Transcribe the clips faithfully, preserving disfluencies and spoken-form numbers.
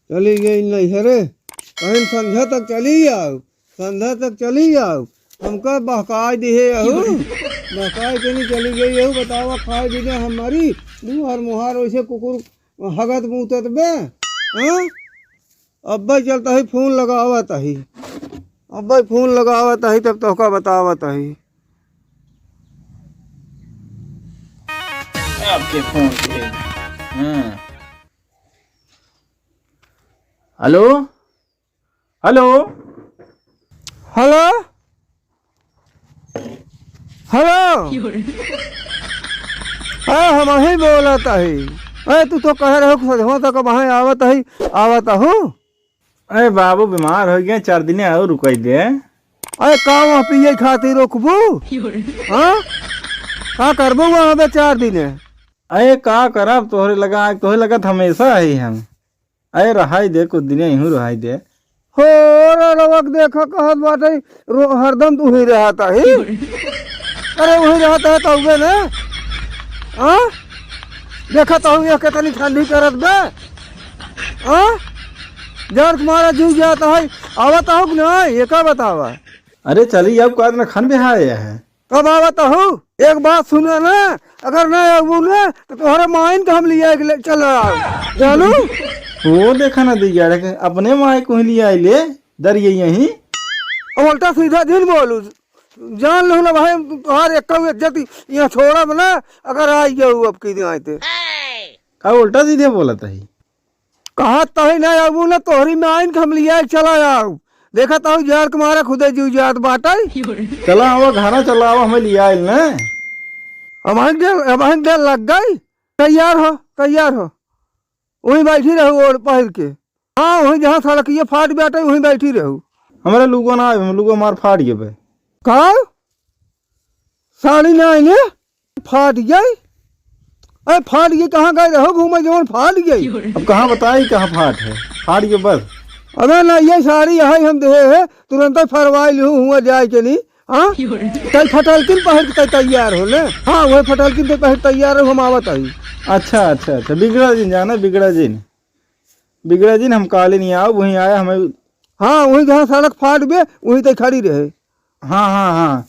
चली गई नैहरे, कहीं संध्या तक चली आओ, संध्या तक चली आओ। हमका बहकाई दिहे अहू, बहकाई के नहीं चली गई अहू। बतावा, खाए बिना हमारी दुआर मुहार वैसे कुकुर हगत मूतत बे। हाँ, अब्बे चलता ही फोन लगावत ही, अब्बे फोन लगावत ही, तब तोहका बतावत ही। आपके फोन पे। हाँ। हेलो, हेलो, हेलो। अरे, हम ही बोलत ही। अरे, तू तो कह रहे हो कि सजवा तक वहाँ आवत ही, आवत हूँ। अरे बाबू, बीमार हो गए, चार दिन और रुकाई दे। अरे, का वहाँ पिए खातिर रोकबू? हाँ, का करबू वहाँ बे चार दिन? अरे, का करब, तोहरे लगा, तोहरे लगत हमेशा ही हम। अरे रहाई दे, कुछ दिन यहीं रहाई दे। हो रे रवक, देखा कहत बाटे, रो-, हरदम तू ही रहता ही। अरे वही रहता है तउबे ना। हाँ? देखा तो ये कितनी ठंडी करत बे। हाँ? जाड़ के मारा जीव जाता है। आवत हो कि ना? ये का बतावा? अरे चली जाओ, का इतना खन बिहाए है? कब आवत हूँ? एक बात सुना ना, अगर ना आऊ ना, तो तोहरे माइन के हम लिया के ले चल आओ, जानू? वो देखा ना दी यार, अपने माई को ही लिया ले, दरिए यहीं। अब उल्टा सीधा दिन बोलू, जान लो ना भाई, तोहार एक इज्जत यहाँ छोड़ब ना, अगर आई जाऊ अब की दिन आते। का उल्टा सीधे बोलत है? कहत तही ना आऊ ना, तोहरी माइन के हम लिया के चला आऊ। देखत हऊ जाड़ के मारा खुदे जीव जात बाटे। चला आवा घरा, चला आवा, हमें लिया आइल ना। अब हम दे, अब हम दे लग गई। तैयार हो, तैयार हो। वहीं बैठी रहू ओढ़ पहिर के। हाँ, वहीं जहाँ सड़किया फाट बाटे, वहीं बैठी रहू। हमारे लुगो ना आवे, लुगो मार फाट गए बे। का? साड़ी ना आइले? फाट गई? अरे फाट गई, कहाँ गए रहो घूमे जवन फाट गई? अब कहाँ बताई कहाँ फाट है, फाट गई बस। अबे ना, ये साड़ी यही हम देहे है, तुरंत फरवाई लिहू हुआ जाए के नहीं। हाँ, कल फटलकिन पहन के तैयार हो ले। हाँ, वही फटलकिन तो पहन तैयार हो, हम आवत आई। अच्छा अच्छा अच्छा, बिगड़ा जिन जाना, बिगड़ा जिन, बिगड़ा जिन, हम काले नहीं आओ, वहीं आया हमें। हाँ, वहीं जहाँ सड़क फाट बे, वहीं तक खड़ी रहे। हाँ हाँ हाँ,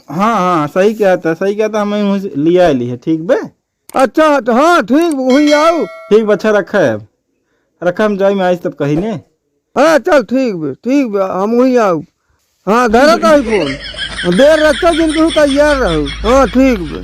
हाँ हाँ, सही कहता, सही कहता, हमें वहीं से लिया ली है, ठीक बे? अच्छा, तो हाँ, ठीक, वहीं आओ। ठीक बा, अच्छा रखा है, अब रखा, हम जाई में आइस तब कही ने। हाँ, चल, ठीक बे, ठीक बे, हम वहीं आओ। हाँ, धरत आई फोन, देर रखा जिन तू तैयार रहो। हाँ, ठीक बे।